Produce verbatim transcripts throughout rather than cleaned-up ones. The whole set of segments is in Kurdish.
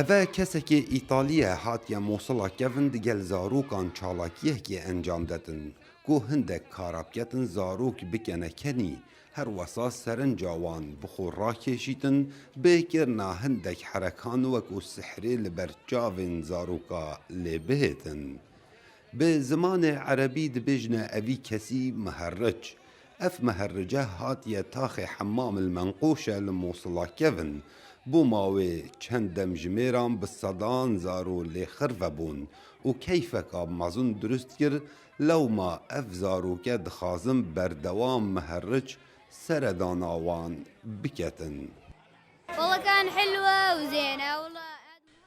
Eve kesekê Îtalî ye, hatiye Mosila kevin digel zarokan çalakiyekê encam detin, ku hindek kara biketin zarok bikene kenî. Her wesa serinca wan bi xwe rakêşîtin, bê kirina hindek herekan wekû sihrê li ber çavên zaroka lê bihêtin. Bi zimanê erebî dibêjine evî kesî miherric. Ev miherrice hatiye taxê Hemmam el Menqûşe li Mosila kevin. Bûma wê çend demjimêran bi sedan zaro lê xirve bûn û keyfeka mezin dirust kir, lewma ev zaroke dixwazin berdewam miherric seredana wan biketin. والله كان حلوة وزينة والله.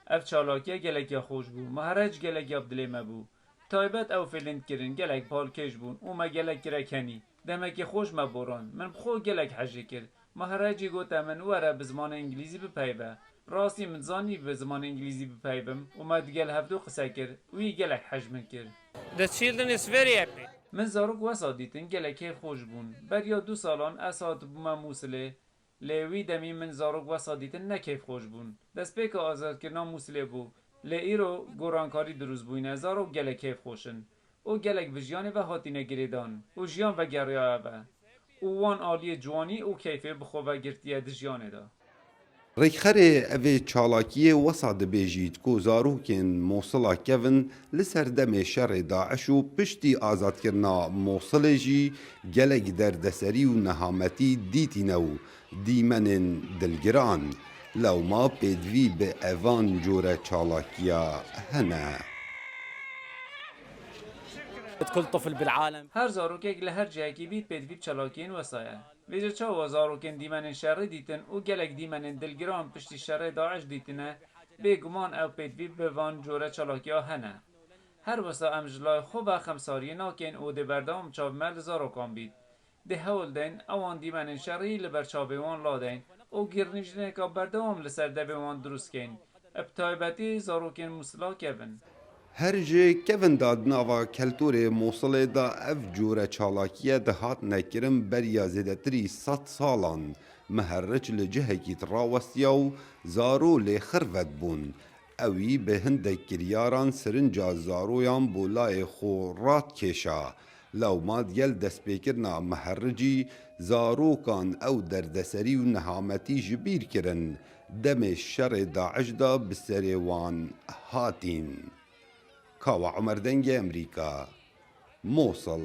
Ev çalakiye gelek ya xweş bû. Miherec gelek ya bi dilê me bû. Taybet ew fê lindkirin gelek balkêş bûn û me gelek kire kenî. Demekê xweş me boran. Min bi xwe gelek hejê kir. Miherecî gote min, were bi zimanê îngilîzî bipeyve. Rastî min zanî bi zimanê îngilîzî bipeyvim û me digel hevdu qise kir. Wî gelek hej min kir. The children is very happy. Min zarok wesa dîtin gelek kêfxweş bûn. Beriya du salan ez hatibûme Mûsilê. Lê wî demî min zarok wesa dîtin ne kêfxweş bûn. Destpêka azadkirina Mûsilê bû. Lê îro gorankarî dirust bûyne, zarok gelek kêfxweş in û gelek bi jiyanê ve hatine girêdan û jiyan vegeriya eve û wan aliyê ciwanî û keyfê bi xwe ve girtiye di jiyanê de. Rêkxerê evê çalakiyê wesa dibêjît ku zarokên Mosila kevin li ser demê şerê Daiş û piştî azadkirina Mosilê jî gelek derdeserî û nehametî dîtîne û dîmenên dilgiran. Lewma pêdivî bi evan cûre çalakiya hene. كل طفل بالعالم. Her zarokek li her cihekî bît pêdivî bi çalakiyên wesa ye. Vêce çawa zarokên dîmenên şerê dîtin û gelek dîmenên dilgiran piştî şerê Daiş dîtine, bêguman ew pêdivî bi van cûre çalakiya hene. Her wisa em ji lay xwe ve xemsariyê nakin û dê berdewam çav me li zarokan bît. Dê hewl deyn ewan dîmenên şerî li ber çavê wan ladeyn û girnîjineka berdewam li ser devê wan dirust keyn, bi taybetî zarokên Mûsila kevin. Her ji kevin de di nava keltorê Mosilê de ev cûre çalakiye dihatine kirin beriya zêdetirî sed salan. Miherriç li cihekî rawestiya û zaro lê xirvet bûn. Ewî bi hindek kiryaran sirinca zaroyan bo layê xwe radikêşa. Lewma digel destpêkirina miherricî zarokan ew derdeserî û nehametî ji bîr kirin, demê şerê Daiş de bi serê wan hatîn. Kawa Umer, Dengê Emerîka, Mosil.